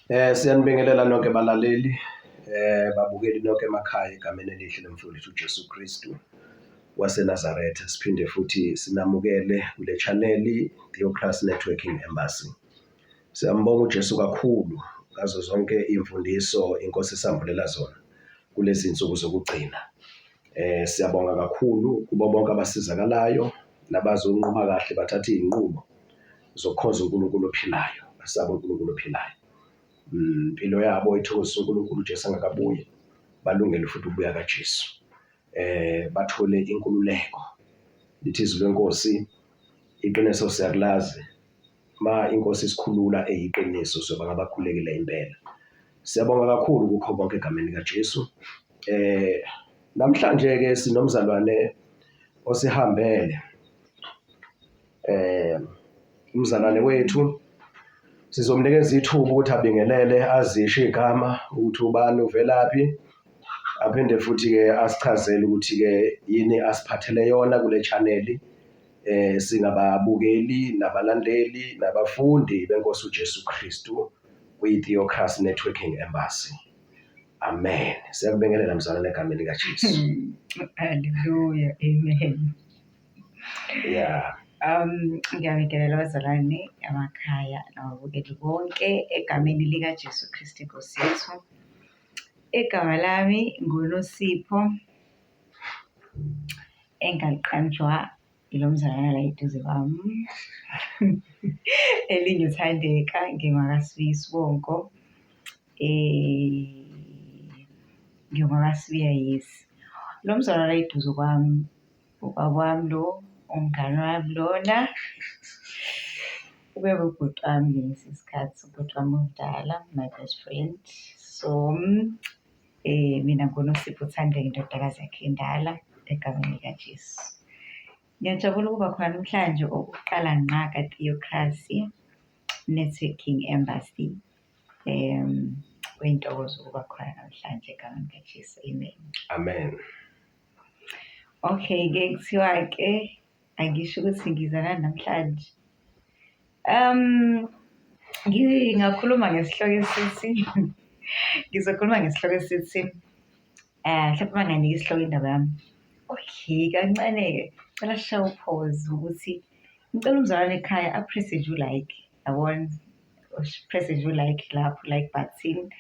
Siyanibingelela nonke balaleli, babukeli nonke emakhaya egameni elihle lomfowethu uJesu Kristu waseNazaretha. Siphinde futhi sinamukele kule chaneli Theocracy Networking Embassy. Siyambonga uJesu kakhulu ngazo zonke iy'mfundiso iNkosi esambulela zona kulezi nsuku zokugcina. Siyabonga kakhulu kubo bonke abasizakalayo nabazonquma kahle bathathe iy'nqumo zokukhonza uNkulunkulu ophilayo, basabe uNkulunkulu ophilayo. Impilo yabo ithokozisa uNkulunkulu uJesu engakabuyi, balungele futhi ukubuya kaJesu. Bathole inkululeko. Lithi izwi leNkosi, iqiniso siyakulazi, ma iNkosi isikhulula eyiqiniso siyoba ngabakhulekile impela. Siyabonga kakhulu kukho konke egameni likaJesu. Namhlanje-ke sinomzalwane osihambele. Umzalwane wethu sizomnikeza ithuba ukuthi abingelele azisho igama ukuthi ubani uvelaphi aphinde futhi-ke asichazele ukuthi-ke yini asiphathele yona kule chaneli singababukeli nabalandeli nabafundi benkosi uJesu Kristu kwi-Theocracy Networking Embassy. Amen. Siyakubingelela mzalwane egameni likaJesu. Hallelujah. Amen. Yeah. Ngiyabingelela abazalwane emakhaya nababukeli bonke egameni likaJesu Kristu Inkosi yethu. Igama lami nguNosipho engaliqanjwa ilo mzalwane la eduze kwami. Elinye uThandeka ngingwakaSibiya isibongo. NgingwakaSibiya yes. Lo mzalwane la eduze kwami ubaba wami lo, umngani wami lona. Ube ubhuti wami ngalesi sikhathi, ubhuti wami omdala, my best friend. So, mina nguNosipho Thandeka indodakazi yakhe endala egameni likaJesu. Ngiyajabula ukuba khona namhlanje okokuqala ngqa ka-Theocracy Networking Embassy. Kuyintokozo ukuba khona namhlanje egameni likaJesu, amen. Amen. Okay-ke kuthiwa-ke angisho ukuthi ngiza nani namhlanje. Ngingakhuluma ngesihloko esithi ngizokhuluma ngesihloko esithi mhlawumbe uma nginganika isihloko indaba yami. Okay, kancane-ke cela sishaye u-pause ukuthi ngicela umzalwane ekhaya a-press-e nje u-like, yabona? Press nje u-like lapho, like button.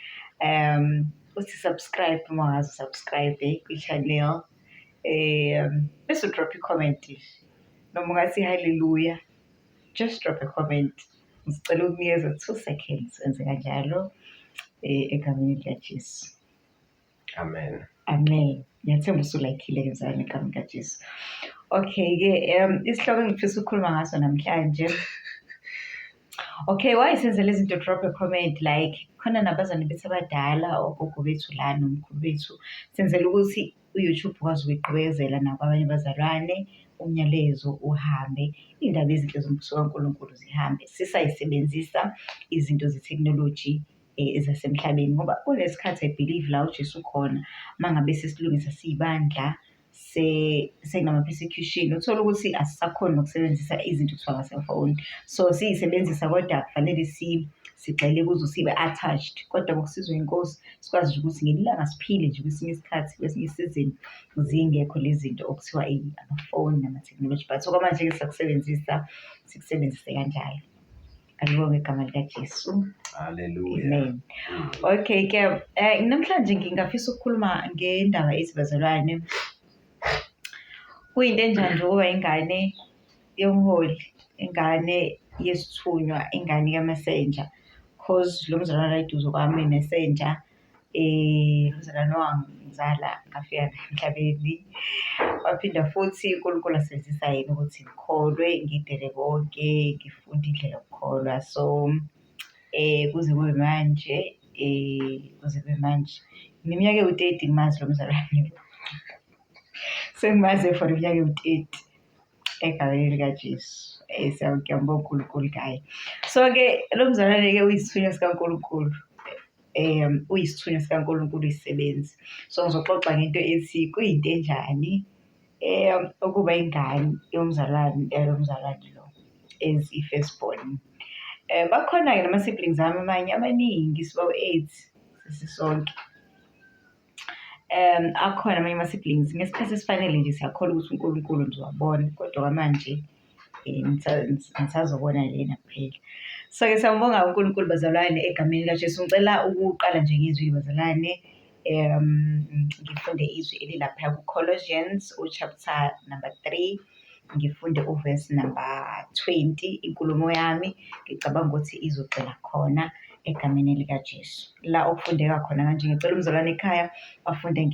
Uthi subscribe uma ungaze u-subscribe kwi-channel. Bese u-drop i-comment nje noma ungathi hallelujah, just drop a comment. Ngicela ukunikeza 2 seconds wenze kanjalo egameni likaJesu. Amen. Amen. Ngiyathemba usu-like-ile-ke mzalwane egameni likaJesu. Okay-ke isihloko engifisa ukukhuluma ngaso namhlanje. Okay, why senze lezi zinto drop a comment like khona nabazali bethu abadala, ogogo bethu la nomkhulu bethu, senzela ukuthi u-YouTube ukwazi ukuyiqhubezela nakwabanye abazalwane, umyalezo uhambe, iy'ndaba ezinhle zombuso kaNkulunkulu zihambe. Sisayisebenzisa izinto zethekhinoloji ezasemhlabeni ngoba kunesikhathi I believe la uJesu khona uma ngabe sesilungisa siyibandla sekunama-persecution, uthole ukuthi asisakhoni nokusebenzisa izinto kuthiwa ama-cellphone. So siyisebenzisa kodwa kufanele sigxile kuzo sibe attached, kodwa ngokusizwa iNkosi sikwazi nje ukuthi ngelinye ilanga siphile nje kwesinye isikhathi, kwesinye isizini zingekho lezi zinto okuthiwa amafoni nama-technology. But okwamanje-ke sisakusebenzisa, sikusebenzise kanjalo. Alibongwe igama likaJesu. Hallelujah. Amen. Okay-ke namhlanje ngingafisa ukukhuluma ngendaba ethi bazalwane, kuyinto enjani nje ukuba ingane yomholi, ingane yesithunywa, ingane kamesenja. Cause lo mzalwane la eduze kwami messenger, umzalwane owangizala ngafika naye emhlabeni. Waphinda futhi uNkulunkulu wasebenzisa yena ukuthi ngikholwe, ngidele konke, ngifunde indlela yokukholwa. So, kuze kube manje, kuze kube manje, ngineminyaka ewu-30 ngimazi lo mzalwane lo. Sengimaze for iminyaka ewu-30 egameni likaJesu. Siyambonga uNkulunkulu ngaye. So-ke lo mzalwane-ke uyisithunywa sikaNkulunkulu. Uyisithunywa sikaNkulunkulu, uyisisebenzi. So ngizoxoxa ngento ethi kuyinto enjani ukuba ingane yomzalwane yalo mzalwane lo as i-first born. Bakhona-ke nama-siblings ami amanye amaningi, sibawu-eight sisonke. Akhona amanye ama-siblings, ngesikhathi esifanele nje siyakholwa ukuthi uNkulunkulu ngizowabona kodwa kwamanje ngisazobona lena kuphela. So-ke siyambonga uNkulunkulu bazalwane egameni likaJesu. Ngicela ukuqala nje ngezwi bazalwane, ngifunde izwi elilaphaya ku-Colossians u-chapter number 3, ngifunde uvesi number 20. Inkulumo yami ngicabanga ukuthi izogxila khona egameni likaJesu. La okufundeka khona kanje, ngicela umzalwane ekhaya afunde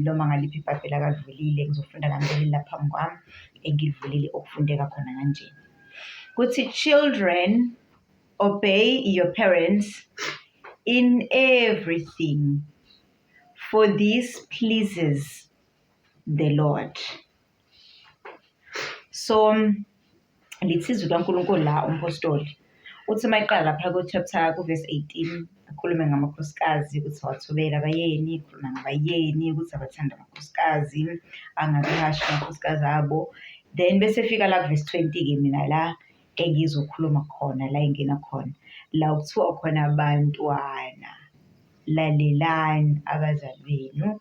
noma ngaliphi iBhayibheli akalivulile, ngizofunda nami leli la phambi kwami engilivulile okufundeka khona kanje. Kuthi, children, obey your parents in everything, for this pleases the Lord. So lithi izwi likaNkulunkulu la, umpostoli uthi uma eqala lapha ku-chapter ku-verse 18 akhulume ngamakhosikazi ukuthi awathobele abayeni, khuluma ngabayeni ukuthi abathanda amakhosikazi, angabi harsh amakhosikazi abo. Then bese efika la ku-verse 20-ke mina la engizokhuluma khona, la engena khona la kuthiwa khona, bantwana, lalelani abazali benu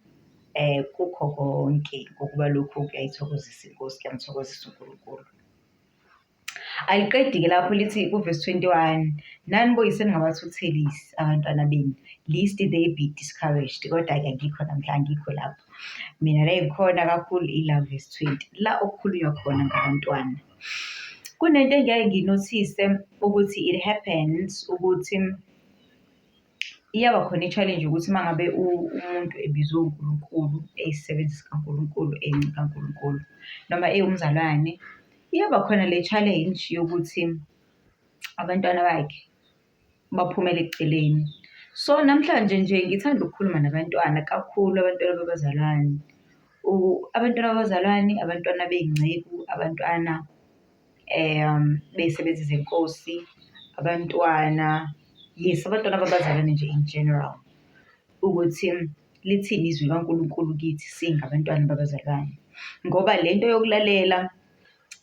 kukho konke, ngokuba lokhu kuyayithokozisa iNkosi, kuyamthokozisa uNkulunkulu. Aliqedi-ke lapho, lithi kuvesi 21, nani boyise ningabathuthelisi abantwana benu, lest they be discouraged. Kodwa-ke angikho namhla, angikho lapho mina. La engikhona kakhulu ila verse 20, la okukhulunywa khona ngabantwana. Kunento engiyake nginothise ukuthi it happens ukuthi iyaba khona i-challenge ukuthi uma ngabe umuntu ebizwe uNkulunkulu, eyisisebenzi sikaNkulunkulu, eyinceku kaNkulunkulu noma ewumzalwane, iyaba khona le challenge yokuthi abantwana bakhe baphumele eceleni. So namhlanje nje ngithanda ukukhuluma nabantwana kakhulu, abantwana babazalwane. Abantwana babazalwane, abantwana bey'nceku, abantwana bey'sebenzi zenkosi, abantwana, yes, abantwana babazalwane nje in general, ukuthi lithini izwi likaNkulunkulu kithi singabantwana babazalwane. Ngoba lento yokulalela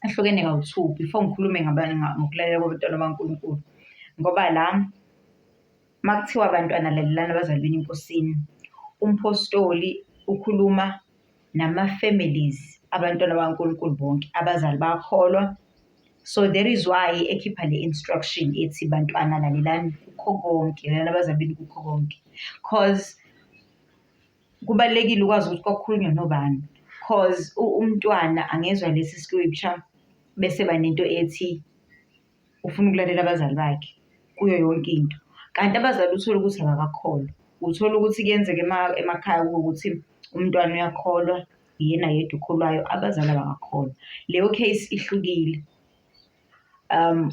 ihlukene kawu-two. Before ngikhulume ngokulalela kwabantwana bakaNkulunkulu, ngoba la uma kuthiwa abantwana lalelani abazali benu eNkosini, umpostoli ukhuluma nama-families abantwana bakaNkulunkulu bonke, abazali bayakholwa. So that is why ekhipha le instruction ethi, bantwana, lalelani kukho konke, lalelani abazali benu kukho konke, cause kubalulekile ukwazi ukuthi kwakukhulunywa nobani, cause umntwana angezwa lesi scripture bese banento ethi ufuna ukulalela abazali bakhe kuyo yonke into, kanti abazali uthole ukuthi abakakholwa. Uthola ukuthi kuyenzeka emakhaya kube ukuthi umntwana uyakholwa, uyena yedwa okholwayo, abazali abakakholwa. Leyo case ihlukile.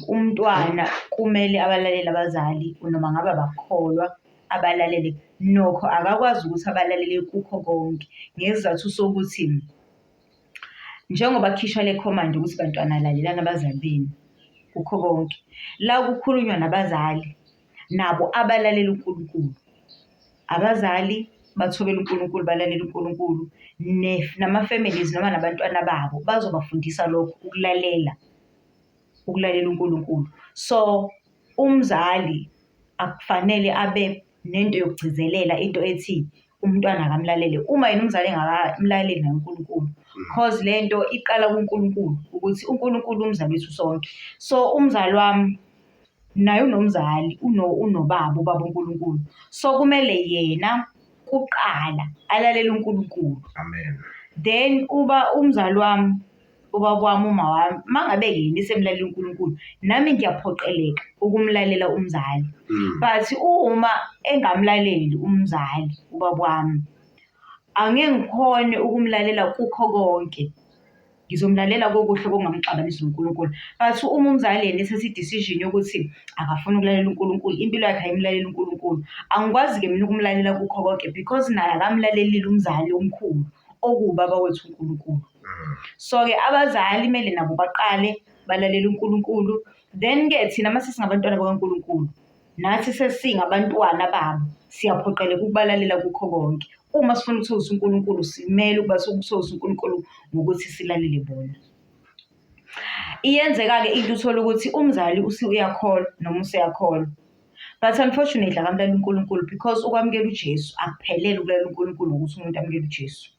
Umntwana kumele abalalele abazali noma ngabe abakholwa, abalalele. Nokho akakwazi ukuthi abalalele kukho konke ngesizathu sokuthi njengoba kukhishwa le command ukuthi bantwana lalelani abazali benu kukho konke, la kukhulunywa nabazali nabo abalalela uNkulunkulu. Abazali bathobela uNkulunkulu, balalela uNkulunkulu, nama-families noma nabantwana babo bazobafundisa lokho ukulalela, ukulalela uNkulunkulu. So umzali akufanele abe nento yokugcizelela into ethi umntwana akamlalele uma yena umzali engakamlaleli naye uNkulunkulu, cause le nto iqala kuNkulunkulu, ukuthi uNkulunkulu umzali wethu sonke. So umzali wami naye unomzali, unobaba, ubaba uNkulunkulu, so kumele yena kuqala alalele uNkulunkulu. Amen. Then uba umzali wami, ubaba wami, uma wami, uma ngabe yena esemlalela uNkulunkulu, nami ngiyaphoqeleka ukumlalela umzali. But uma engamlaleli umzali, ubaba wami, angeke ngikhone ukumlalela kukho konke. Ngizomlalela kokuhle okungamxabanisi noNkulunkulu. But uma umzali yena ethatha i-decision yokuthi akafuni ukulalela uNkulunkulu, impilo yakhe ayimlaleli uNkulunkulu, angikwazi-ke mina ukumlalela kukho konke because naye akamlalelile umzali omkhulu okuwubaba wethu uNkulunkulu. So-ke abazali kumele nabo baqale balalele uNkulunkulu, then-ke thina mase singabantwana bakaNkulunkulu, nathi sesingabantwana babo, siyaphoqeleka ukubalalela kukho konke. Uma sifuna ukuthokozisa uNkulunkulu, simele ukuba sokuthokozisa uNkulunkulu ngokuthi silalele bona. Iyenzeka-ke into uthole ukuthi umzali uyakholwa noma useyakholwa, but unfortunately akamlaleli uNkulunkulu because ukwamukela uJesu akuphelele ukulalela uNkulunkulu ukuthi umuntu amukele uJesu.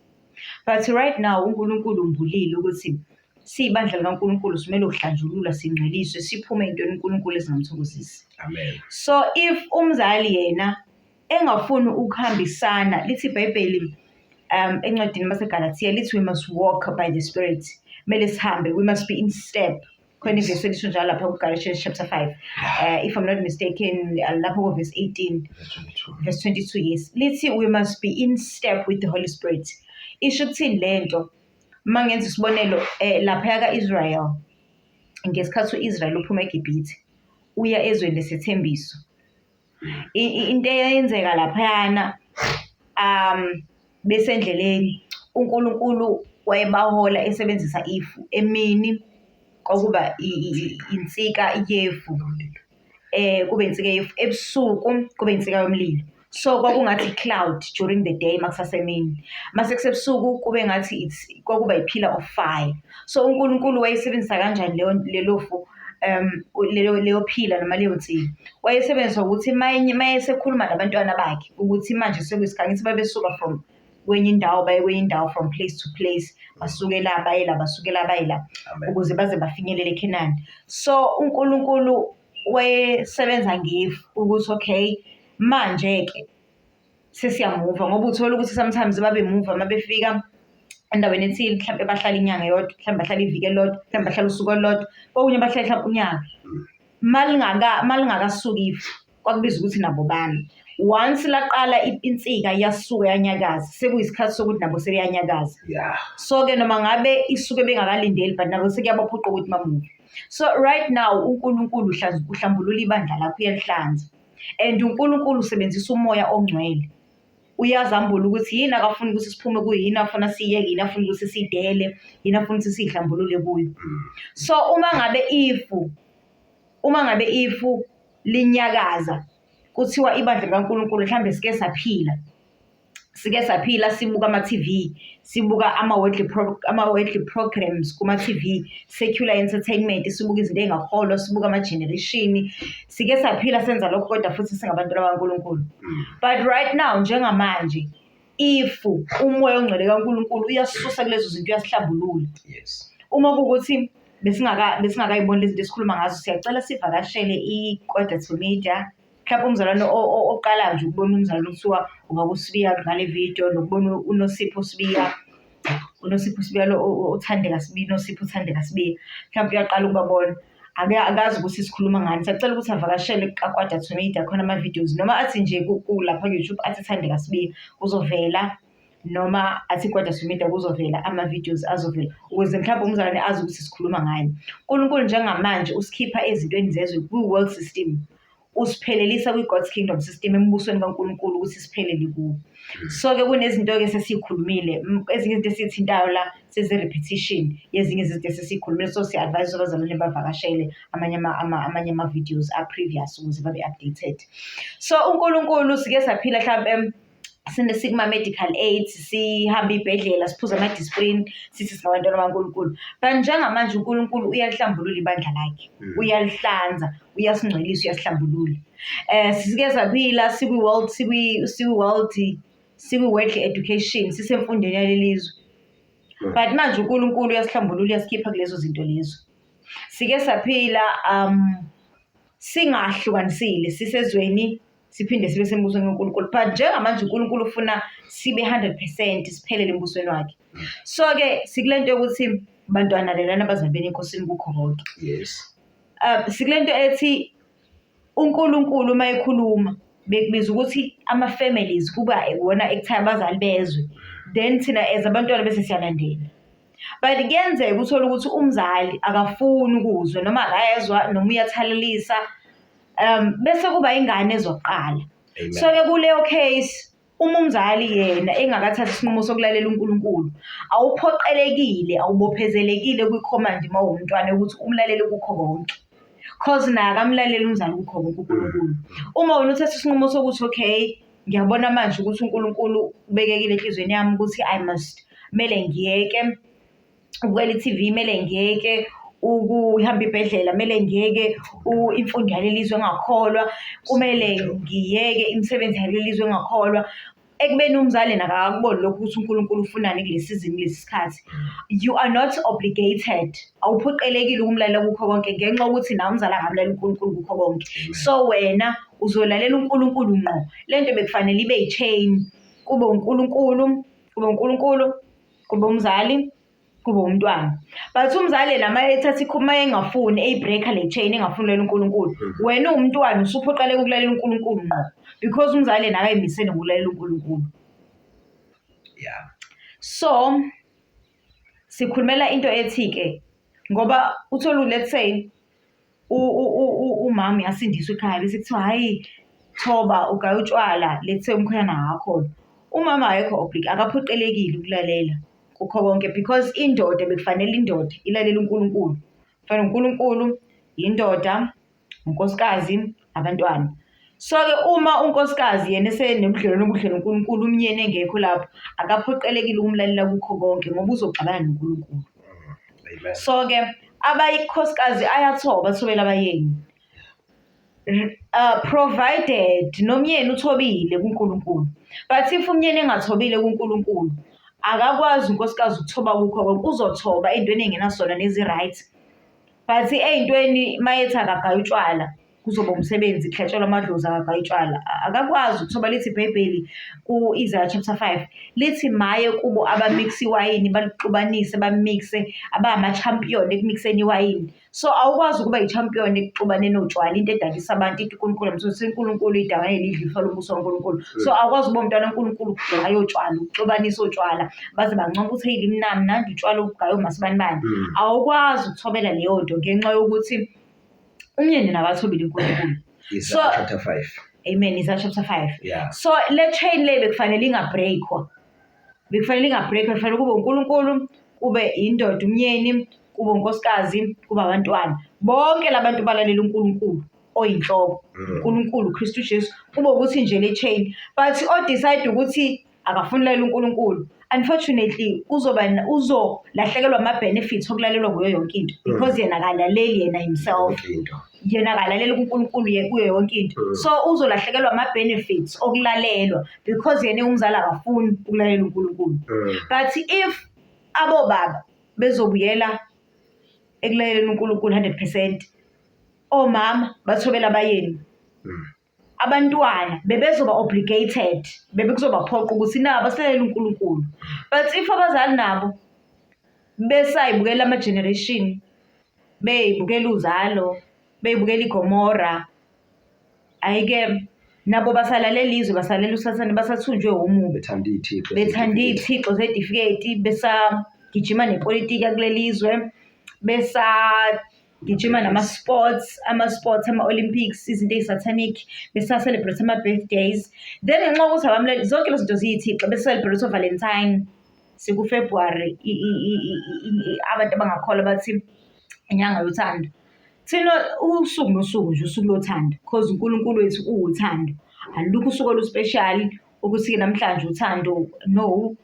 But right now uNkulunkulu umbulile ukuthi siyibandla likaNkulunkulu simele ukuhlanjululwa singcweliswe siphume ey'ntweni uNkulunkulu ezingamthokozisi. Amen. So if umzali yena engafuni ukuhambisana, lithi iBhayibheli encwadini yaseGalathiya lithi we must walk by the spirit. Kumele sihambe, we must be in step. Khona ivesi elisho njalo lapha ku-Galatians chapter 5. If I'm not mistaken, lapho ku-verse 18. Verse 22. Verse 22, yes. Lithi we must be in step with the Holy Spirit. Isho ukuthini le nto? Uma ngenza isibonelo, laphaya ka-Israel, ngesikhathi u-Israel uphuma eGibhithe, uya ezweni lesethembiso. Into eyenzeka laphayana, besendleleni, uNkulunkulu wayebahola esebenzisa ifu. Emini kwakuba insika yefu, kube insika yefu. Ebusuku kube insika yomlilo. So kwakungathi cloud during the day makusasemini. Mase kusebusuku kube ngathi it's kwakuba i-pillar of fire. So uNkulunkulu wayesebenzisa kanjani leyo lelo fu leyo leyo pillar noma leyo nsika? Wayesebenzisa ukuthi mayesekhuluma nabantwana bakhe ukuthi manje sekuyisikhathi ngithi babesuka from kwenye indawo baye kwenye indawo, from place to place, basuke la baye la, basuke la baye la, Amen. ukuze baze bafinyelele eKhenani. So uNkulunkulu wayesebenza ngefu ukuthi okay manje-ke sesiyamuva, ngoba uthola ukuthi sometimes babemuva uma befika endaweni ethile, mhlampe bahlala inyanga eyodwa, mhlampe bahlala iviki elilodwa, mhlampe bahlala usuku olulodwa, kokunye bahlala mhlampe unyaka. Malingakasuki ifu, kwakubiza ukuthi nabo bami. Once laqala insika yasuka yanyakaza, sekuyisikhathi sokuthi nabo sebeyanyakaza. So-ke noma ngabe isuke bengakalindeli, but nabo sekuyabaphoqa ukuthi bamuve. So right now uNkulunkulu uhlambulula ibandla lakho, uyalihlanza. And uNkulunkulu usebenzisa umoya ongcwele. Uyazambula ukuthi yini akafuna ukuthi siphume kuyo, yini afuna siyeke, yini afuna ukuthi sidele, yini afuna ukuthi siyihlambulule kuyo. So uma ngabe ifu linyakaza, kuthiwa ibandla likaNkulunkulu mhlambe sike saphila sibuka ama-TV, sibuka ama-worldly programs kuma-TV, secular entertainment, sibuka izinto ey'ngakholwa, sibuka ama-generation. Sike saphila senza lokho kodwa futhi singabantwana bakaNkulunkulu. But right now njengamanje if umoya ongcwele kaNkulunkulu uyasisusa kulezo zinto, uyasihlambulula. Uma kuwukuthi besingakayiboni lezi zinto esikhuluma ngazo, siyacela sivakashele i-Quarter to Media. Mhlawumbe umzalwane oqala nje ukubona umzalwane okuthiwa ubaba uSibiya ngale video, nokubona uNosipho Sibiya, uNosipho Sibiya lo uThandeka Sibiya, uNosipho uThandeka Sibiya, mhlawumbe uyaqala ukubabona, akazi ukuthi sikhuluma ngani. Siyacela ukuthi avakashele ka-Quarter to Media, khona ama-videos, noma athi nje lapha ku-YouTube athi Thandeka Sibiya kuzovela, noma athi Quarter to Media kuzovela ama-videos azovela, ukuze mhlawumbe umzalwane azi ukuthi sikhuluma ngani. uNkulunkulu njengamanje usikhipha ezintweni zezwe kwi-world system, usiphelelisa kwi-God's kingdom system, embusweni kaNkulunkulu ukuthi siphelele kuwo. So-ke kunezinto-ke sesiyikhulumile, ezinye izinto esiyithintayo la sezi-repetition yezinye izinto esesiyikhulumile. So siya-advise abazalwane bavakashele amanye ama-videos a-previous ukuze babe updated. So uNkulunkulu sike saphila mhlampe sikuma-medical aid, sihambe iy'bhedlela, siphuze ama-Disprin, sithi singabantwana bakaNkulunkulu. But njengamanje uNkulunkulu uyalihlambulula ibandla lakhe, uyalihlanza, uyasingcwelisa, uyasihlambulula. Sike saphila sikwi-worldly education, sisemfundweni yaleli zwe. But manje uNkulunkulu uyasihlambulula, uyasikhipha kulezo zinto lezo. Sike saphila singahlukanisile, sisezweni siphinde sibe sembusweni kaNkulunkulu. But njengamanje uNkulunkulu ufuna sibe 100% siphelele embusweni wakhe. So-ke sikule nto yokuthi bantwana lalelani abazali benu eNkosini kukho konke. Sikule nto ethi uNkulunkulu uma ekhuluma bekubiza ukuthi ama-families kuba iwona ekuthiwa abazali bezwe, then thina as abantwana bese siyalandela. But kuyenzeka uthole ukuthi umzali akafuni ukuzwa noma akayezwa noma uyathalalisa, bese kuba ingane ezoqala. So-ke kuleyo case uma umzali yena engakathathi isinqumo sokulalela uNkulunkulu, awuphoqelekile, awubophezelekile kwi-command uma uwumntwana ukuthi umlalele kukho konke. Cause naye akamlaleli umzali kukho konke uNkulunkulu. Uma wena uthatha isinqumo sokuthi okay, ngiyabona manje ukuthi uNkulunkulu ubekekile enhliziyweni yami ukuthi I must, kumele ngiyeke ukubukela i-TV, kumele ngiyeke Ukuhamba ibhedlela, kumele ngiyeke imfundo yaleli zwe engakholwa, kumele ngiyeke imisebenzi yaleli zwe engakholwa. Ekubeni umzali yena akakuboni lokhu ukuthi uNkulunkulu ufunani kule sizini, kulesi sikhathi. You are not obligated, awuphoqelekile ukumlalela kukho konke ngenxa yokuthi nawe umzali akamlaleli uNkulunkulu kukho konke. So wena uzolalela uNkulunkulu ngqo. Le nto bekufanele ibe yi-chain, kube uNkulunkulu, kube uNkulunkulu, kube umzali, kube umntwana. But umzali yena uma ethatha uma engafuni eyi-break-a le chain, engafuni ukulalela uNkulunkulu, wena uwumntwana usuphoqeleka ukulalela uNkulunkulu ngqo because umzali yena akayimisele ngokulalela uNkulunkulu. So sikhulumela into ethi-ke ngoba uthole let's say umama uyasindiswa ekhaya bese kuthiwa hhayi thoba ugaya utshwala, let's say umkhwenyana akakhona. Umama akekho akaphoqelekile ukulalela kukho konke because indoda bekufanele indoda ilalele uNkulunkulu. Kufanele uNkulunkulu, indoda, unkosikazi, abantwana. So-ke uma unkosikazi yena esenobudlelwano obuhle noNkulunkulu, umyeni engekho lapho, akaphoqelekile ukumlalela kukho konke ngoba uzoxabana noNkulunkulu. So-ke abayikhosikazi ayathoba, athobele abayeni. Provided nomyeni uthobile kuNkulunkulu. But if umyeni engathobile kuNkulunkulu, akakwazi unkosikazi ukuthoba kukho konke, uzothoba ey'ntweni ey'ngenasona nezi-right. But ey'ntweni uma ethi akagaye utshwala, kuzoba umsebenzi kuhlatshelwa amadlozi akagaye utshwala. Akakwazi ukuthoba, lithi iBhayibheli ku-Isaiah chapter 5, lithi maye kubo abamiksa iwayini, balixubanise, bamikse, abangama-champion ekumikiseni iwayini. So awukwazi ukuba i-champion ekuxubaneni otshwala, into edakisa abantu, ithi uNkulunkulu amthuse, uNkulunkulu idakwa lidla ifa lombuso kaNkulunkulu. So awukwazi ukuba umntwana kaNkulunkulu ugaya otshwala, uxubanise otshwala, baze bancome ukuthi hey limnandi, mnandi utshwala obugaywe umasibanibani. Awukwazi ukuthobela leyo nto ngenxa yokuthi umyeni nakathobile uNkulunkulu. Isaiah chapter 5. Amen, Isaiah chapter 5. So le chain le bekufanele ingabreakwa. Bekufanele ingabreakwa, kufanele kube uNkulunkulu, kube indoda umyeni, kube unkosikazi, kube abantwana. Bonke labantu balalela uNkulunkulu oyinhloko. uNkulunkulu Kristu Jesu. Kube ukuthi nje le chain. But o decide ukuthi akafuni ulalela uNkulunkulu. Unfortunately uzolahlekelwa ama-benefits okulalelwa nguyo yonke into because yena akalaleli yena himself. Yena akalaleli kuNkulunkulu kuyo yonke into. So uzolahlekelwa ama-benefits okulalelwa because yena umzali akafuni ukulalela uNkulunkulu. But if abobaba bezobuyela ekulaleleni uNkulunkulu 100%, omama bathobela abayeni. Abantwana bebezoba obligated, bebekuzobaphoqa ukuthi nabo asilalele uNkulunkulu. But if abazali nabo besayibukela ama-generation, beyibukela uzalo, beyibukela iGomora, hhayi-ke nabo basalalela izwe, basalalela uSathane, basathunjwe omubi. Bethanda iy'thixo. Bethanda iy'thixo zetifiketi, besagijima nepolitiki yakuleli zwe, besagijima nama-sports, ama-sports, ama-Olympics, izinto ey'satanic, besa-celebrate ama-birthdays. Then ngenxa yokuthi abamlaleli, zonke lezo zinto ziyithixo, bese-celebrate o-Valentine, siku-February, abantu abangakholwa bathi inyanga yothando. Thina usuku nosuku nje usuku lothando because uNkulunkulu wethu uwuthando. Alukho usuku olu-special ukuthi-ke namhlanje uthando, no.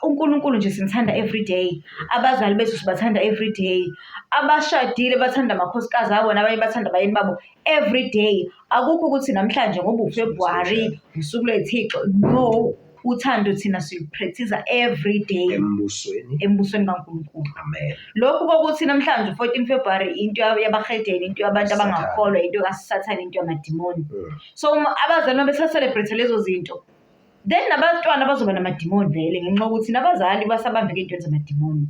uNkulunkulu nje simthanda everyday, abazali bethu sibathanda everyday, abashadile bathanda amakhosikazi abo nabanye bathanda abayeni babo everyday. Akukho ukuthi namhlanje ngoba uFebruary usuku lwey'thixo, no. Uthando thina silu-practice-a everyday embusweni, embusweni kaNkulunkulu. Amen. Lokhu kokuthi namhlanje u-14 February into yabahedeni, into yabantu abangakholwa, into kaSathane, into yamadimoni. So uma abazali uma besa-celebrate lezo zinto, then nabantwana bazoba namadimoni vele ngenxa yokuthi nabazali basabambeke ey'ntweni zamadimoni.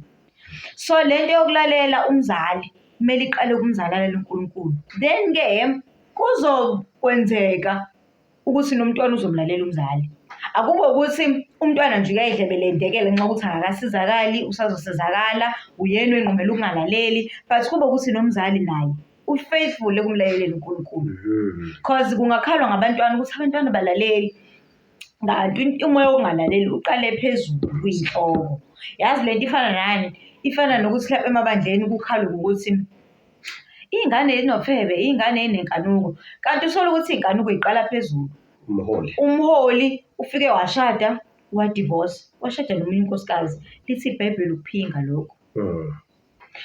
So le nto yokulalela umzali kumele iqale kumzali alalele uNkulunkulu. Then-ke kuzokwenzeka ukuthi nomntwana uzomlalela umzali. Akube ukuthi umntwana nje uyayidlebelendekela ngenxa yokuthi akakasizakali, usazosizakala, uyena oyinqumela ukungalaleli, but kube ukuthi nomzali naye u-faithful ekumlaleleni uNkulunkulu. Cause kungakhalwa ngabantwana ukuthi abantwana abalaleli, kanti umoya wokungalaleli uqale phezulu kuyinhloko. Yazi le nto ifana nani? Ifana nokuthi mhlampe emabandleni kukhalwe ngokuthi iy'ngane zinofebe, iy'ngane zinenkanuko, kanti uthole ukuthi iy'nkanuko y'qala phezulu. Umholi. Umholi ufike washada, wadivosa, washada nomunye unkosikazi. Lithi iBhayibheli ukuphinga lokho.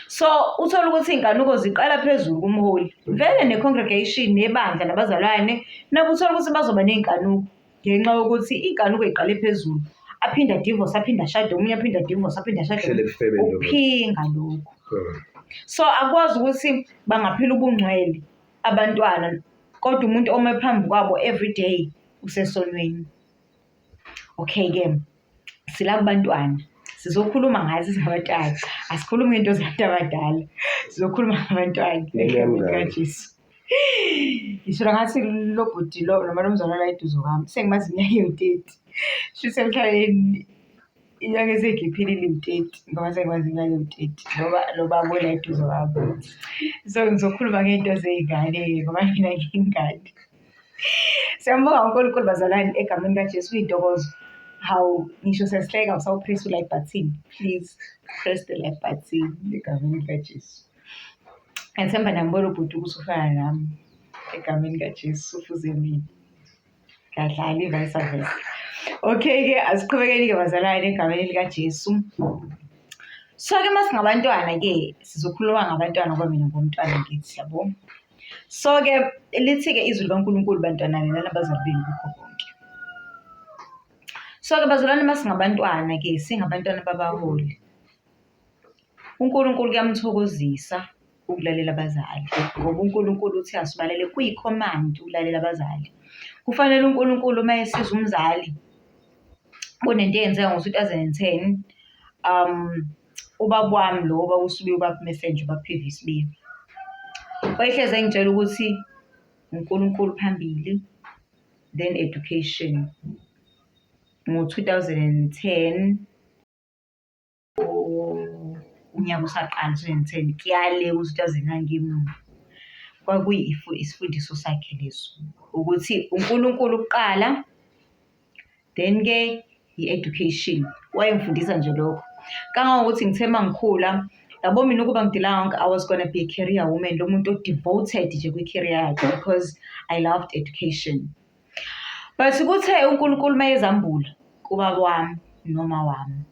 So uthola ukuthi iy'nkanuko ziqala phezulu kumholi. Vele ne-congregation nebandla nabazalwane nabo uthola ukuthi bazoba ney'nkanuko ngenxa yokuthi iy'nkanuko y'qale phezulu. Aphinde a-divorce, aphinde ashade omunye, aphinde a-divorce, aphinde ashade Hlele omunye. ebufebeni lo muntu. Ukuphinga lokhu. So akwazi ukuthi bangaphila ubungcwele abantwana kodwa umuntu ome phambi kwabo every day usesonweni. Okay-ke, sila kubantwana. Sizokhuluma ngathi singabantwana. Asikhulumi ngento zabantu abadala. Sizokhuluma ngabantwana. Nene yami ngane. KaJesu. Ngisho ngathi lo bhuti lo noma lo mzalwane la eduze kwami sengimazi iminyaka ewu-30. Shuthi emhlabeni iminyaka eseyigibhile iwu-30 ngoba sengimazi iminyaka ewu-30 ngoba lo baba ola eduze kwami. So ngizokhuluma ngey'nto zey'ngane-ke ngoba mina ngiyingane. Siyambonga uNkulunkulu bazalwane egameni kaJesu kuyintokozo. Hawu ngisho sesihleka usawu-press u-like button. Please press the like button egameni likaJesu. Ngiyathemba niyambona ubhuti ukuthi ufana nami egameni likaJesu ufuze mina. Ngadlala i-vice versa. Okay-ke asiqhubekeni-ke bazalwane egameni likaJesu. So-ke uma singabantwana-ke sizokhuluma ngabantwana ngoba mina ngumntwana ngithi yabo. So-ke lithi-ke izwi likaNkulunkulu bantwana lalelani abazali benu kukho konke. So-ke bazalwane uma singabantwana-ke singabantwana babaholi. UNkulunkulu kuyamthokozisa ukulalela abazali ngoba uNkulunkulu uthi asibalele kuyi-command ukulalela abazali. Kufanele uNkulunkulu uma esiza umzali kunento eyenzeka ngo-2010 ubaba wami lo ubaba uSibiya, ubaba Messenger, ubaba PV Sibiya. Wayehlezi engitshela ukuthi uNkulunkulu phambili then education. Ngo-2010 unyaka usaqala 2010 kuyale ku-2009 ngemuva. Isifundiso sakhe leso ukuthi uNkulunkulu kuqala then-ke i-education. Wayengifundisa nje lokho. Kangangokuthi ngithe uma ngikhula, yabo mina ukuba ngidila I was gonna be a career woman, lo muntu o-devoted nje kwi-career yakhe because I loved education. But kuthe uNkulunkulu uma ezambula kubaba wami noma wami,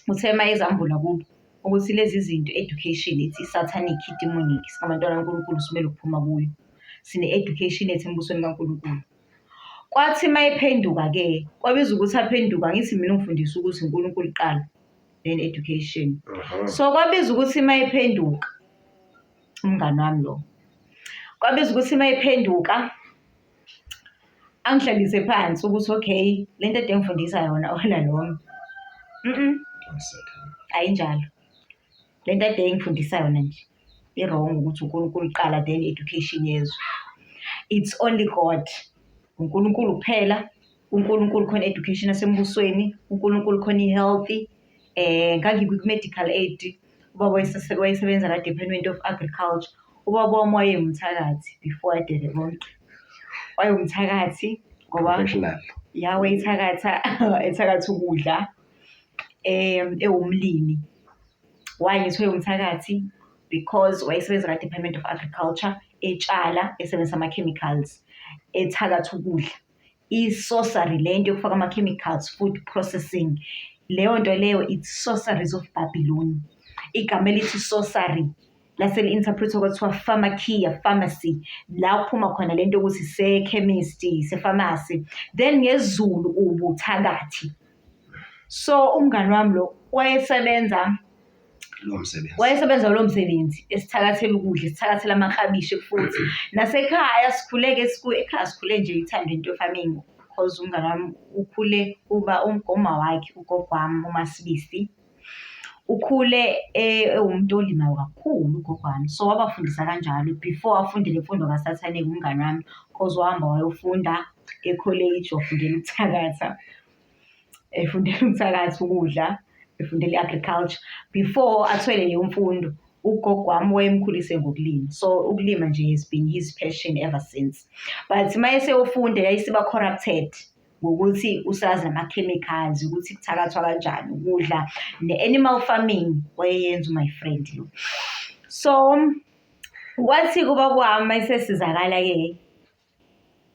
uthe uma ezambula kubo ukuthi lezi zinto education it's i-satanic, i-demonic, singabantwana bakaNkulunkulu simele ukuphuma kuyo. Sine-education yethu embusweni kaNkulunkulu. Kwathi uma ephenduka-ke, kwabiza ukuthi aphenduka, angithi mina ungifundisa ukuthi uNkulunkulu kuqala then education. So kwabiza ukuthi uma ephenduka, umngani wami lo, kwabiza ukuthi uma ephenduka angihlalise phansi ukuthi okay, le nto ade ngifundisa yona all along, ayinjalo. Le nto ade engifundisa yona nje i-wrong ukuthi uNkulunkulu kuqala then education yezwe. It's only God, uNkulunkulu kuphela, uNkulunkulu khona education yasembusweni, uNkulunkulu khona i-health. Ngangikwi-medical aid, ubaba wayesebenza la-Department of Agriculture. Ubaba wami wayewumthakathi before adele konke. Wayewumthakathi ngoba Professional. ya wayethakatha ethakatha ukudla, ewumlimi. Why ngithi wayewumthakathi? Because wayesebenza ka-Department of Agriculture, etshala, esebenzisa ama-chemicals, ethakatha ukudla. I-sorcery le nto yokufaka ama-chemicals, food processing, leyo nto leyo it's sorceries of Babylon. Igama elithi sorcery lase li-interpret-wa kwathiwa pharmakia, pharmacy, la kuphuma khona lento yokuthi ise-chemist, ise-pharmacy. Then ngesiZulu ubuthakathi. So umngani wami lo wayesebenza Lowo msebenzi. Wayesebenza lowo msebenzi, esithakathela ukudla, esithakathela amaklabishi futhi. Nasekhaya sikhule-ke ekhaya sikhule nje ithanda into ye-farming cause umngani wami ukhule uba uma wakhe, ugogo wami uMaSibisi, ukhule ewumuntu olimayo kakhulu ugogo wami. So wabafundisa kanjalo before afunde le mfundo kasathane-ke umngani wami cause wahamba wayofunda ekholeji wafundela ukuthakatha, efundela ukuthakatha ukudla, efundela i-agriculture. Before athole leyo mfundo, ugogo wami wayemkhulise ngokulima. So ukulima nje has been his passion ever since. But uma eseyofunda yayisiba corrupted ngokuthi usazi nama-chemicals, ukuthi kuthakathwa kanjani ukudla, ne-animal farming wayeyenza my friend lo. So kwathi kuba kwami uma esesizakala-ke,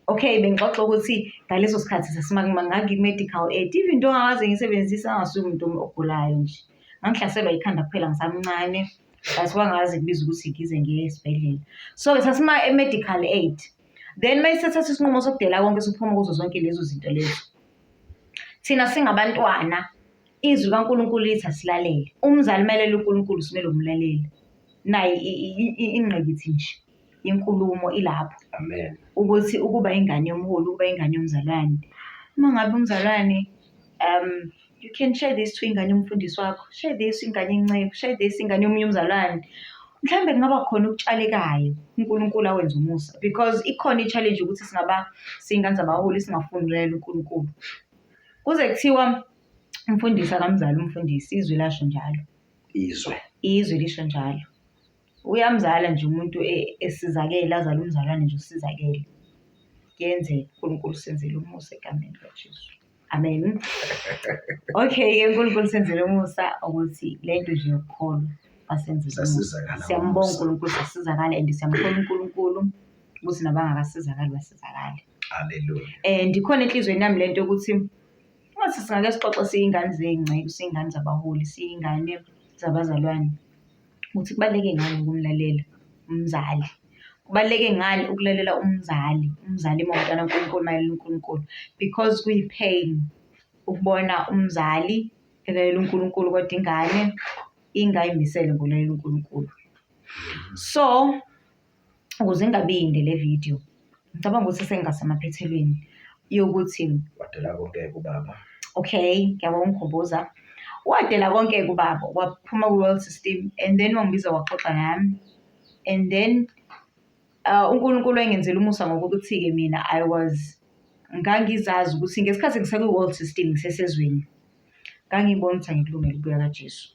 okay bengixoxa ukuthi ngaleso sikhathi ngangikwi-medical aid, even though angikaze ngiyisebenzise ngangasuye umuntu ogulayo nje. Ngangihlaselwa ikhanda kuphela ngisamncane. But kwangaze kubiza ukuthi ngize ngiye esibhedlela. So-ke sasima e-medical aid. Then uma sesithatha isinqumo sokudela konke siphuma kuzo zonke lezo zinto lezo. Thina singabantwana, izwi likaNkulunkulu lithi asilalele. Umzali uma elalela uNkulunkulu simele ukumlalela. Nayi ingqikithi nje inkulumo ilapho. Amen. Ukuthi ukuba ingane yomholi, ukuba ingane yomzalwane. Uma ngabe umzalwane you can share this to ingane yomfundisi wakho, share this ingane yenceku, share this ingane yomunye umzalwane. Mhlawumbe kungaba khona okutshalekayo uNkulunkulu awenze umusa because ikhona i-challenge ukuthi singaba siyingane zabaholi singafuni ukulalela uNkulunkulu. Kuze kuthiwa umfundisi akamzali umfundisi, izwi lasho njalo. Izwe. Izwi lisho njalo. Uyamzala nje umuntu esizakele, azale umzalwane nje usizakele. Kuyenzeka, uNkulunkulu usenzele umusa egameni likaJesu. Amen. Okay-ke uNkulunkulu usenzele umusa ukuthi le nto nje yokukholwa asenzele umusa. Sasizakala Siyambonga ngomusa. uNkulunkulu sasizakala and siyamkholwa uNkulunkulu ukuthi nabangakasizakali basizakale. Hallelujah. And ikhona enhliziyweni yami lento yokuthi ungathi singake sixoxe siyingane zey'nceku, siyingane zabaholi, siyingane zabazalwane. Ukuthi kubaluleke ngani ukumlalela umzali. Kubaluleke ngani ukulalela umzali, umzali uma uwumntwana kaNkulunkulu uma elalela uNkulunkulu. Because kuyi-pain ukubona umzali elalela uNkulunkulu kodwa ingane ingayimisele ngokulalela uNkulunkulu. So, ukuze ingabi yinde le video, ngicabanga ukuthi sengingasemaphethelweni yokuthi Wadela konke kubaba. Okay, ngiyabonga ungikhumbuza. Wadela konke kubaba, waphuma kwi-world system and then wangibiza waxoxa nami. And then uNkulunkulu wayengenzela umusa ngokuthi-ke mina I was ngangizazi ukuthi ngesikhathi ngisakwi-world system ngisesezweni, ngangibona ukuthi angikulungele ukubuya kaJesu.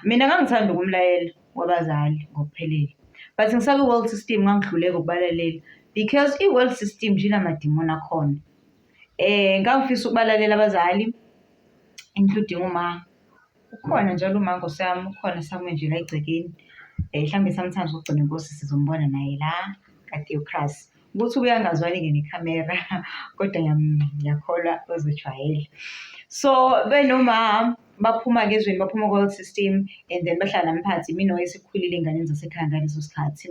Mina ngangithanda ukumlayela kwabazali ngokuphelele. But ngisakwi-world system ngangihluleka ukubalalela because i-world system nje inamadimoni akhona. Ngangifisa ukubalalela abazali including uma. Ukhona njalo uma Nkosi yami, ukhona somewhere nje la egcekeni. Mhlawumbe sometimes ukugcina inkosi sizombona naye la ka-Theocracy. Ukuthi ubuye angazwani-ke nekhamera kodwa ngiyakholwa uzojwayela. So benoma baphuma-ke ezweni, baphuma ku-world system and then bahlala nami phansi, imina owayesikhulile ey'nganeni zasekhaya ngaleso sikhathi.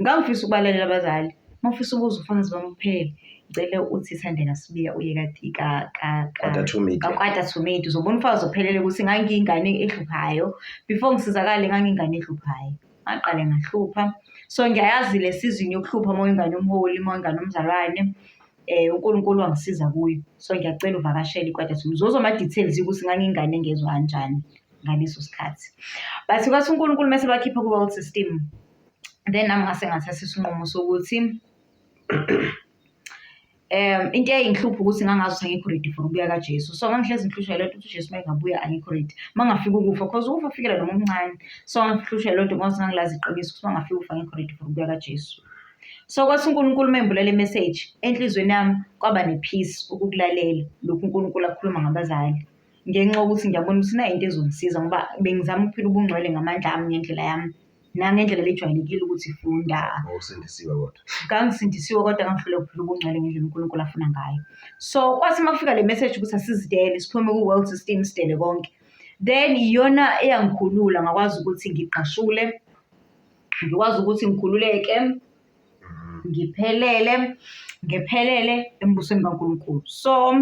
Ngangifisa ukubalalela abazali, uma ufisa ukuzwa ubufakazi bami buphele, ngicela uthi Thandeka Sibiya uye Quarter to media. ka-quarter to media, uzobona ubufakazi obuphelele ukuthi ngangiyingane ehluphayo. Before ngisizakale ngangiyingane ehluphayo. Ngaqale ngahlupha. So ngiyayazi le season yokuhlupha uma uyingane yomholi, uma uyingane yomzalwane. UNkulunkulu wangisiza kuyo. So ngiyacela uvakashele i-quarter to media. Uzozwa ama-details ukuthi ngangiyingane engezwa kanjani ngaleso sikhathi. But kwathi uNkulunkulu mese bakhipha ku-world system, then nami ngase ngathatha isinqumo sokuthi into eyayingihlupha ukuthi ngangazi ukuthi angikho ready for ukubuya kaJesu. So ngangihlezi ngihlushwa yilento ukuthi uJesu uma engabuya angikho ready. Uma ngafika ukufa, cause ukufa kufikela noma umncane. So ngangihlushwa yilento ngoba ngangilazi iqiniso ukuthi uma ngafika ukufa angikho ready for ukubuya kaJesu. So kwathi uNkulunkulu uma embulela i-message, enhliziyweni yami kwaba ne-peace ukukulalela lokhu uNkulunkulu akukhuluma ngabazali. Ngenxa yokuthi ngiyabona ukuthi nayi into ezongisiza ngoba bengizama ukuphila ubungcwele ngamandla ami ngendlela yami. Nangendlela lejwayelekile ukuthi funda. Wawusindisiwe kodwa. Ngangisindisiwe kodwa ngangihluleka ukuphila ubungcwele ngendlela uNkulunkulu afuna ngayo. So kwathi uma kufika le message ukuthi asizidele siphume ku-world system sidele konke. Then iyona eyangikhulula ngakwazi ukuthi ngigqashule, ngikwazi ukuthi ngikhululeke, ngiphelele, ngiphelele embusweni kaNkulunkulu. So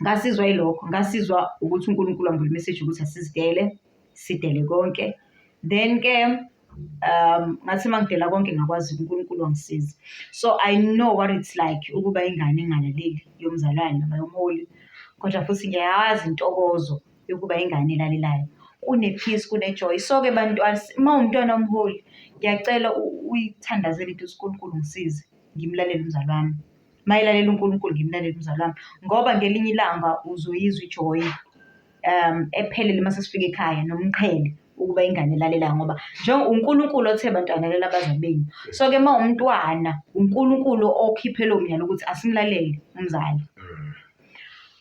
ngasizwa yilokho, ngasizwa ukuthi uNkulunkulu wangipha i-message ukuthi asizidele, sidele konke. Then ke ngathi uma ngidela konke ngakwazi uNkulunkulu wangisiza. So I know what it's like ukuba ingane engalaleli yomzalwane noma yomholi, kodwa futhi ngiyayazi intokozo yokuba ingane elalelayo. Kune-peace, kune-joy. So-ke bantwana, uma uwumntwana womholi, ngiyacela uyithandazele into yokuthi uNkulunkulu ngisize ngimlalele umzali wami. Uma elalela uNkulunkulu ngimlalele umzali wami, ngoba ngelinye ilanga uzoyizwa i-joy ephelele uma sesifika ekhaya nomqhele ukuba ingane elalelayo ngoba uNkulunkulu othe bantwana lalela abazali benu. So-ke uma uwumntwana, uNkulunkulu okhiphe lowo myalo ukuthi asimlalele umzali.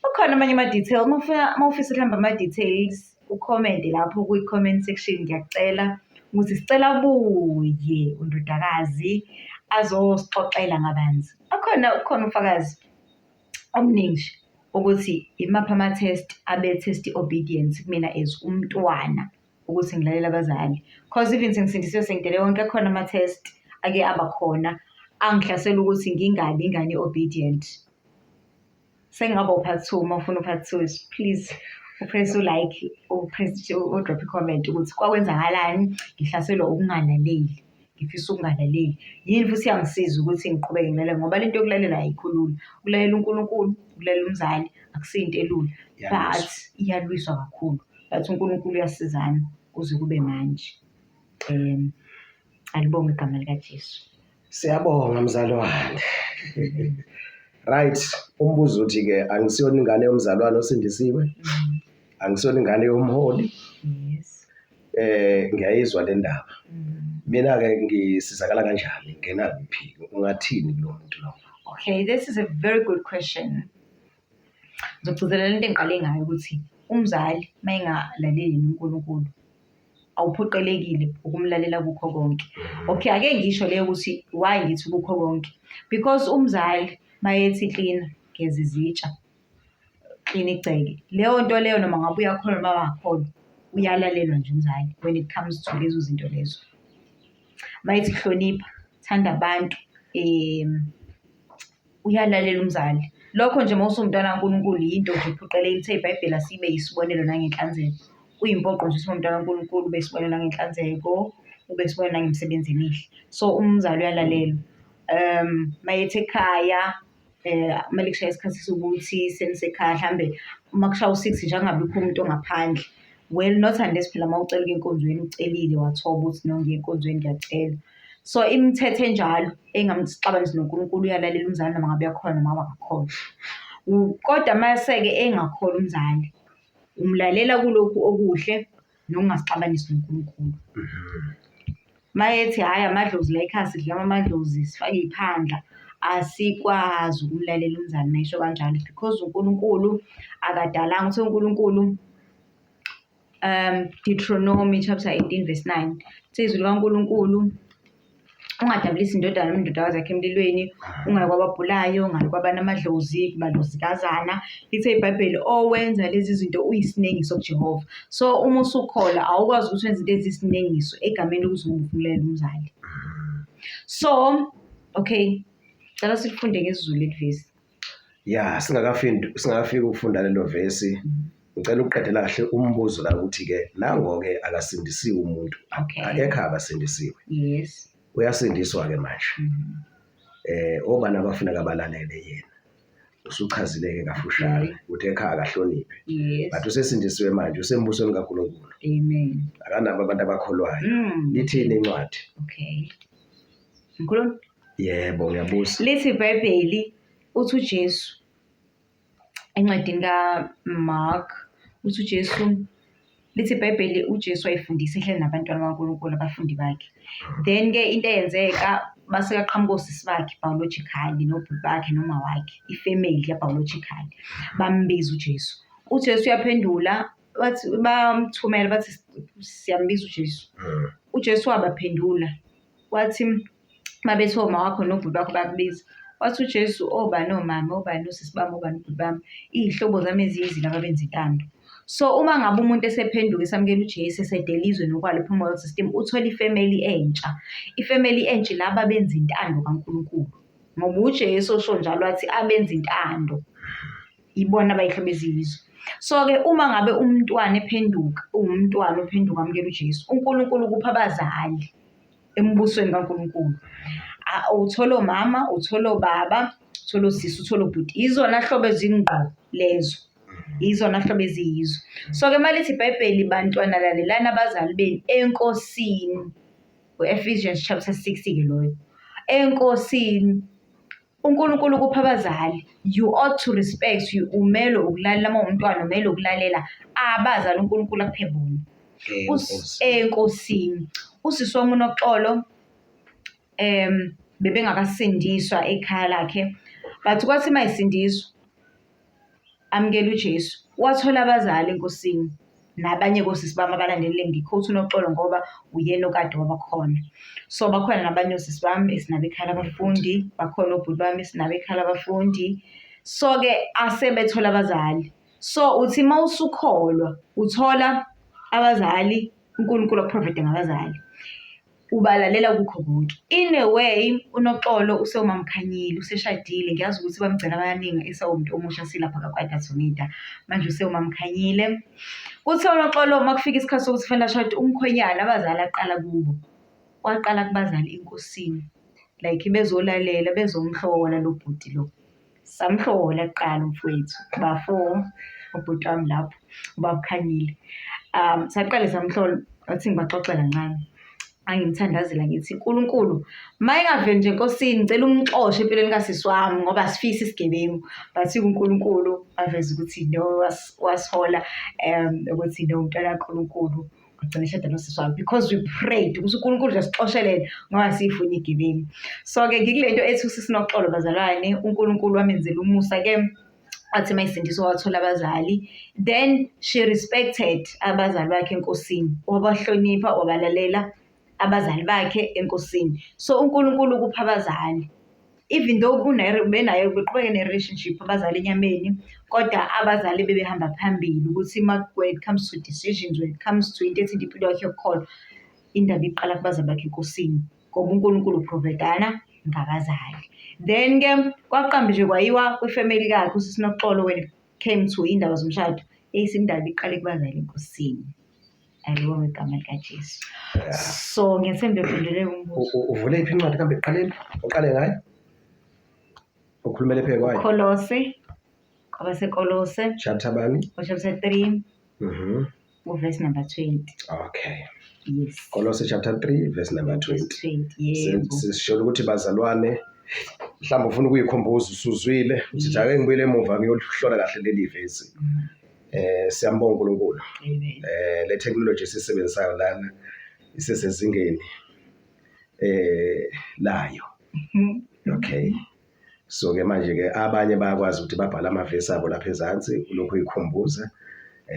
Kukhona amanye ama-detail, uma ufuna, uma ufisa mhlawumbe ama-details, ukhomente lapho kwi-comment section, ngiyacela ukuthi sicela abuye undodakazi azosixoxela ngabanzi. Akhona, ukhona ufakazi omningi nje ukuthi imaphi ama-test abe-test i-obedience kumina as umntwana. Ukuthi ngilalele abazali, cause even sengisindisiwe, sengidele wonke, akhona ama-test ake aba khona angihlasela ukuthi ngingabi ingane e-obedient. Sengingaba u-part two, uma ufuna u-part two, please u-press u-like, u-press, u-drop i-comment ukuthi kwakwenzakalani ngihlaselwa ukungalaleli, ngifisa ukungalaleli. Yini futhi yangisiza ukuthi ngiqhubeke ngilalele, ngoba lento yokulalela ayikho lula. Ukulalela uNkulunkulu, ukulalela umzali akusiyo into elula, but iyalwiswa kakhulu. But uNkulunkulu uyasizana kuze kube manje. Alibongwe igama likaJesu. Siyabonga mzalwane. Right, umbuzo uthi ke angisiyona ingane yomzalwane osindisiwe. Angisiyona ingane yomholi. Yes. Ngiyayizwa le ndaba. Mina ke ngisizakala kanjani? Ngena kuphi? Ungathini kulo muntu lo? Okay, this is a very good question. Ngizogcizelela into engiqale ngayo ukuthi umzali uma engalaleli uNkulunkulu awuphoqelekile ukumlalela kukho konke. Okay, ake ngisho leyo ukuthi why ngithi kukho konke. Because umzali mayethi klina, geza izitsha, klina igceke, leyo nto leyo noma ngabe uyakholwa noma awakholwa, uyalalelwa nje umzali when it comes to lezo zinto lezo. Mayethi hlonipha, thanda abantu, uyalalela umzali. Lokho nje uma usumntwana kaNkulunkulu yinto nje ephoqelekile. Lithe iBhayibheli asibe yisibonelo nangenhlanzeko. Kuyimpoqo nje ukuthi uma umntwana kaNkulunkulu ube isibonelo nangenhlanzeko, ube isibonelo nangemisebenzi emihle. So umzali uyalalelwa. Mayethi ekhaya kumele kushaye isikhathi sokuthi senisekhaya hlambe uma kushaya u-six nje angabikho umuntu ongaphandle. Well, not unless phela uma ucela ukuya enkonzweni ucelile wathoba ukuthi no, ngiya enkonzweni ngiyacela. So imithetho enjalo engamxabanisi noNkulunkulu, uyalalela umzali noma ngabe uyakholwa noma ngabe akakholwa. Kodwa mase-ke engakholwa umzali, umlalela kulokhu okuhle nokungasixabanisi noNkulunkulu. Mayethi hhayi amadlozi la ekhaya sidlala amadlozi sifake iy'phandla, asikwazi ukumlalela umzali mayesho kanjalo because uNkulunkulu akadalanga. Uthi uNkulunkulu Deuteronomy chapter 18 verse 9, uthi izwi likaNkulunkulu, ungadabulisi indodana noma indodakazi yakho emlilweni, ungayi kwababhulayo, ungayi kwabanamadlozi, kubalozikazana. Lithe iBhayibheli owenza lezi zinto uyisinengiso kuJehova. So uma usukholwa awukwazi ukuthi wenze into eziyisinengiso egameni lokuthi ungumlalela umzali. So okay, cela silifunde ngesiZulu leli vesi. Ya, singakafiki ukufunda lelo vesi. Ngicela ukuqedela kahle umbuzo la ukuthi ke nango ke akasindisiwe umuntu. Akekho akasindisiwe. Yes. Uyasindiswa ke manje. Obani abafuneka abalalele yena. Usuchazile ke kafushane ukuthi ekhaya akahloniphe. Yes. But usesindisiwe manje, usembusweni kaNkulunkulu. Amen. Akanabo abantu abakholwayo. Lithini incwadi? Okay. Ngikhuluma? Yebo, ngiyabuza. Lithi iBhayibheli, uthi uJesu encwadini kaMark, uthi uJesu, lithi iBhayibheli uJesu wayefundisa ehleli nabantwana bakaNkulunkulu, abafundi bakhe. Then-ke into eyenzeka base kaqhamuka osisi bakhe biologically nobhuti bakhe noma wakhe, ifamily ya-biologically, bambiza uJesu. UJesu uyaphendula, bathi bamthumela bathi siyambiza uJesu. UJesu wabaphendula wathi mabethi oma wakho nobhuti bakho bakubiza. Wathi uJesu, obani omama, obani osisi bami, obani obhuti bami, iy'hlobo zami eziyizila ababenza intando. So uma ngabe umuntu esephenduka esamukela uJesu esedela izwe nokwalo ephuma world system, uthola ifamily entsha. Ifamily entsha laba benza intando kaNkulunkulu. Ngoba uJesu osho njalo wathi abenza intando ibona abayihlobo eziyizo. So-ke uma ngabe umntwana ephenduka, uwumntwana ophenduka amukela uJesu, uNkulunkulu ukupha abazali embusweni kaNkulunkulu. Uthola omama, uthola obaba, uthola osisi, uthola obhuti. Izona hlobo ezingqo lezo. Izona hlobo eziyizo. So-ke uma lithi iBhayibheli, bantwana lalelani abazali benu eNkosini. U-Ephesians chapter 6-ke loyo. ENkosini. uNkulunkulu ukupha abazali. You ought to respect, you umele ukulalela uma uwumntwana, umele ukulalela abazali uNkulunkulu akuphe bona. Enkosini. Usisi wami uNoxolo bebengakasindiswa ekhaya lakhe, but kwathi uma esindiswa amukela uJesu, wathola abazali enkosini nabanye kosisi bami abalandelile. Ngikhotha uNoxolo ngoba uyena okade wabakhona. So bakhona nabanye osisi bami esinabo ekhaya labafundi, bakhona obhuti bami esinabo ekhaya labafundi. So-ke asebethola abazali. So uthi uma usukholwa uthola abazali. uNkulunkulu aku-provide ngabazali, ubalalela kukho konke. In a way, uNoxolo usewumamkhanyile, useshadile. Ngiyazi ukuthi bamgcina abaningi esewumuntu omusha silapha kaKwaDathomida. Manje usewumamkhanyile. Kuthiwa uNoxolo uma kufika isikhathi sokuthi kufanele ashade umkhwenyana, abazali aqala kubo. Waqala kubazali enkosini. Like bezolalela, bezomhlola lo bhuti lo. Samhlola kuqala umfowethu, bafo, ubhuti wami lapho, ubaba uKhanyile. Saqale samhlola, wathi ngibaxoxe kancane. Angimthandazela ngithi, Nkulunkulu, uma engaveli nje enkosini, ngicela umxoshe empilweni kasisi wami ngoba asifisi isigebengu. But uNkulunkulu waveza ukuthi no, wasihola ukuthi no, umntwana kaNkulunkulu wagcina eshada nosisi wami because we prayed ukuthi uNkulunkulu nje asixoshelele ngoba siyifuna igebengu. So-ke ngikule nto ethi usisi Noxolo bazalwane, uNkulunkulu wamenzela umusa-ke, wathi uma esindiswa wathola abazali, then she respected abazali bakhe enkosini, wabahlonipha, wabalalela abazali bakhe enkosini. So uNkulunkulu ukupha abazali, even though benayo beqhubeke ne-relationship abazali enyameni, kodwa abazali bebehamba phambili ukuthi when it comes to decisions, when it comes to into ethinta impilo yakhe yokukholwa, indaba iqala kubazali bakhe enkosini, ngoba uNkulunkulu u-provide-ana ngabazali. Then-ke kwaqamba nje kwayiwa kwifemeli kakhe usisi Noxolo when it came to iy'ndaba zomshado, eyisindaba iqale kubazali enkosini. Alibongwe igama likaJesu. So ngiyathemba uphenduleke umbuzo. Uvule iphi incwadi kambe ekuqaleni? Uqale ngayo? Ukhulumele phe kwayo? Kolose, kwabaseKolose. Chapter bani? Chapter 3. Verse number 20. Okay. Yes. Kolose chapter 3 verse number 20. 20. Yebo. Sisho ukuthi bazalwane mhlawumbe ufuna ukuyikhumbuza usuzwile uthi ake ngibuyele emuva ngiyolihlola kahle leli vesi. Siyambonga uNkulunkulu. Amen. Le technology esisebenzisayo lana isesezingeni layo. Okay. So ke manje ke abanye bayakwazi ukuthi babhale amavesi abo lapha ezansi ulokhu uyikhumbuza.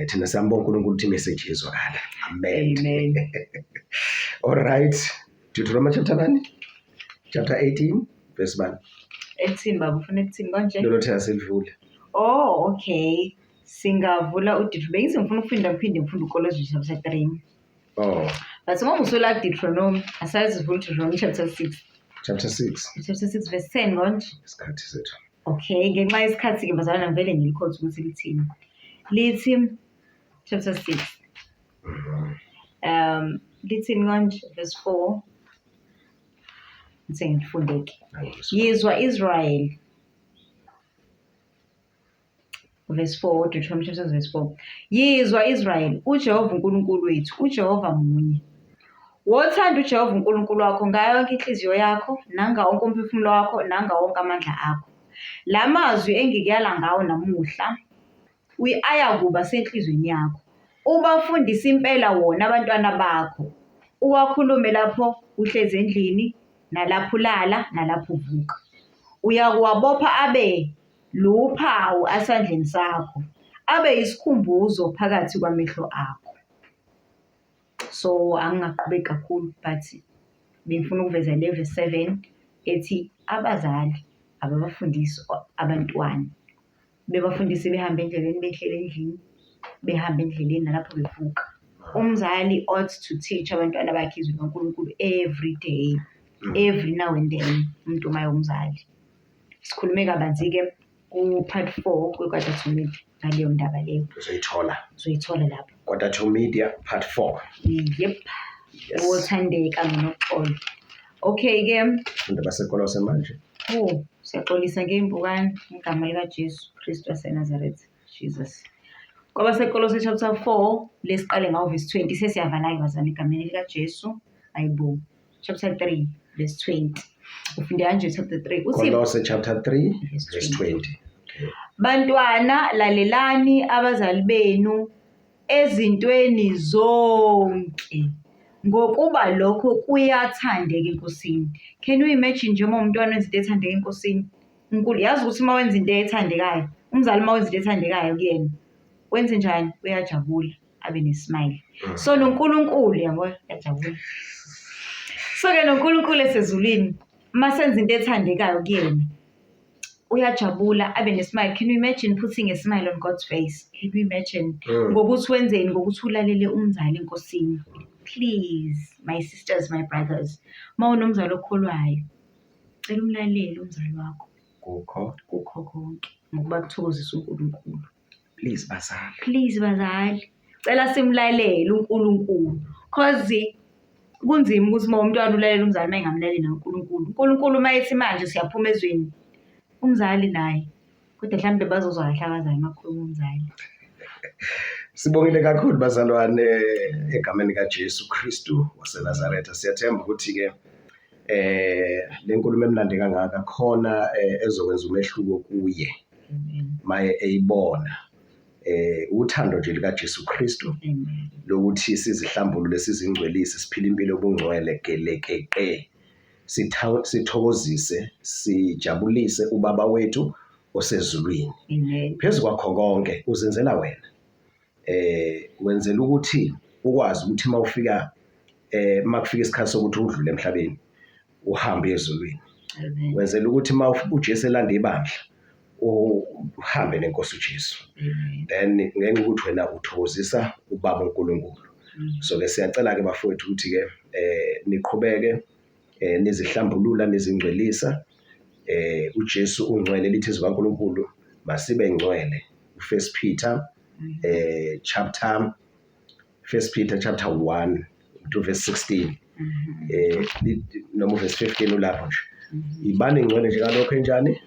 Thina siyambonga uNkulunkulu ukuthi message izwakala. Amen. Amen. All right. Deuteronomy chapter 9. Chapter 18 verse 1. Ethini baba, ufuna ekuthini konje? Lolo thina selivule. Oh, okay. Singavula uDeuteronomy. Bengithi ngifuna ukuphinda ngiphinde ngifunde uKolose chapter 3. Oh. But ngoba usula Deuteronomy, asazi sivule Deuteronomy chapter 6. Chapter 6. Chapter 6 verse 10 konje. Isikhathi sethu. Okay, ngenxa yesikhathi ke bazalwane ngivele ngilikhothe ukuthi lithini. Lithi chapter 6. Lithini konje verse 4. Ngithe ngifundeke. Yizwa Israel. Verse 4, Deuteronomy chapter verse 4. Yizwa Israel, uJehova uNkulunkulu wethu, uJehova munye. Wothanda uJehova uNkulunkulu wakho ngayo yonke inhliziyo yakho, nangawo wonke umphefumulo wakho, nangawo wonke amandla akho. La mazwi engikuyala ngawo namuhla ayakuba senhliziyweni yakho. Ubafundise impela wona abantwana bakho. Uwakhulume lapho uhlezi endlini, nalapho ulala, nalapho uvuka. Uyakuwabopha abe luphawu asandleni sakho, abe yisikhumbuzo phakathi kwamehlo akho. So angingaqhubeki kakhulu but bengifuna ukuveza le verse 7 ethi abazali ababafundisi abantwana, bebafundise behambe endleleni, behlele endlini, behambe endleleni nalapho bevuka. Umzali ought to teach abantwana bakhe izwi likaNkulunkulu every day, every now and then, umuntu uma ewumzali. Sikhulume kabanzi-ke ku-part 4 kwe-Quarter to Media ngaleyo ndaba leyo. Uzoyithola. Uzoyithola lapho. Quarter to Media part 4. Yep. Yes. Wothandeka noxolo. Okay-ke. Funda baseKolose manje. Oh, siyaxolisa ngey'mpukane ngegama likaJesu Kristu waseNazaretha. Jesus. KwabaseKolose chapter 4 lesiqale ngawo verse 20 sesiyavala-ke bazalwane egameni likaJesu. Ayibo. Chapter 3 verse 20. Ufunde kanje chapter 3. Uthi Kolose chapter 3 verse 20. Okay. Bantwana lalelani abazali benu ezintweni zonke ngokuba lokho kuyathandeka enkosini. Can you imagine njengoba umntwana wenza into ethandeka enkosini? Unkulu yazi ukuthi uma wenza into ethandekayo, umzali uma wenza into ethandekayo kuyena, wenze njani? Uyajabula, abe ne-smile. So noNkulunkulu yabo uyajabula. So ke noNkulunkulu esezulwini uma senza into ethandekayo kuyena, uyajabula abe ne-smile. Can you imagine putting a smile on God's face? Can you imagine? Ngokuthi wenzeni? Ngokuthi ulalele umzali enkosini. Please, my sisters, my brothers, uma unomzali okholwayo, cela umlalele umzali wakho Kukho. Kukho konke, ngokuba kuthokozisa uNkulunkulu. Please bazali. Please bazali, cela simlalele uNkulunkulu. 'Cause kunzima ukuthi uma umntwana ulalela umzali uma engamlaleli noNkulunkulu. UNkulunkulu uma ethi manje siyaphuma ezweni, umzali naye. Kodwa mhlawumbe bazozwa kahle abazali uma kukhuluma umzali. Sibongile kakhulu bazalwane egameni kaJesu Kristu waseNazaretha. Siyathemba ukuthi-ke le nkulumo emnandi kangaka khona ezokwenza umehluko kuye maye eyibona uthando nje likaJesu Kristu lokuthi sizihlambulule, sizingcwelise, siphile impilo yobungcwele gelekeqe, sithokozise, sijabulise uBaba wethu osezulwini. Phezu kwakho konke uzenzela wena, wenzela ukuthi ukwazi ukuthi mawufika makufika isikhathi sokuthi udlule emhlabeni uhambe ezulwini. Wenzela ukuthi uma uJesu elanda ibandla uhambe nenkosi uJesu. Then ngenxa ukuthi wena uthokozisa uBaba uNkulunkulu. So ke siyacela ke bafowethu ukuthi ke niqhubeke nizihlambulula, nizingcwelisa. UJesu ungcwele, lithi izwi kaNkulunkulu masibe ngcwele. First Peter chapter First Peter chapter 1 to verse 16 noma verse 15 ulapho nje. Ibani ngcwele nje kalokho enjani?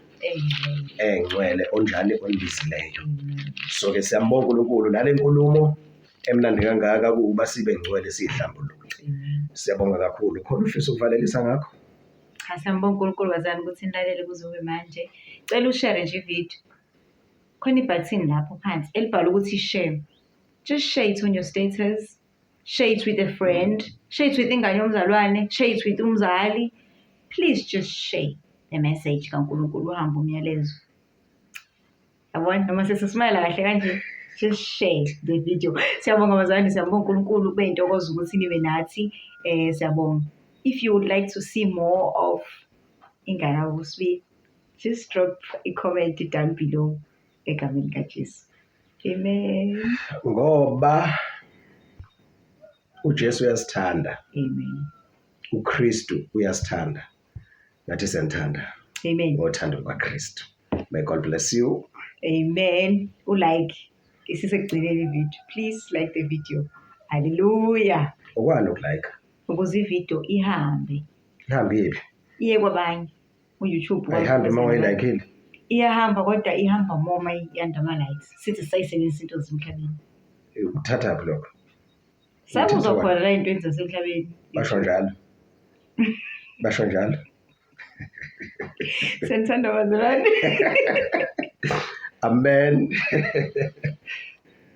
Engcwele onjani onibizileyo. So ke siyambonga uNkulunkulu nale nkulumo emnandi kangaka kuba sibe ngcwele, sihlambuluke. Siyabonga kakhulu. Khona ufisa ukuvalelisa ngakho? Cha, siyambonga uNkulunkulu bazali ukuthi nilalele kuze kube manje. Cela ushare nje ividiyo. Khona ibhathini lapho phansi elibhalwe ukuthi share. Just share it on your status. Share it with a friend. Share it with ingane yomzalwane. Share it with umzali. Please just share the message kaNkulunkulu, uhambe umyalezo. Yabona noma sesisimayela kahle kanje. Just share the video. Siyabonga bazalwane, siyabonga uNkulunkulu, kube intokozo ukuthi nibe nathi. Siyabonga. If you would like to see more of ingane yakuSibi, just drop a comment down below egameni likaJesu. Amen. Ngoba uJesu uyasithanda. Amen. uKristu uyasithanda. Nathi siyanithanda. Amen. Ngothando lukaKristu. May God bless you. Amen. Ulike. Isisekugcineni ivideo. Please like the video. Hallelujah. Okwani ukulike? Ukuze ivideo ihambe. Ihambe yiphi? Iye kwabanye. U-YouTube. Ayihambi uma uyilikile. Iyahamba kodwa ihamba more uma yanda ama-likes. Sithi sisayisebenzisa into zasemhlabeni. Ukuthathaphi lokho? Sakuzwa khona la ey'ntweni zasemhlabeni. Basho njalo. Basho njalo. Senithanda bazalwane. Amen.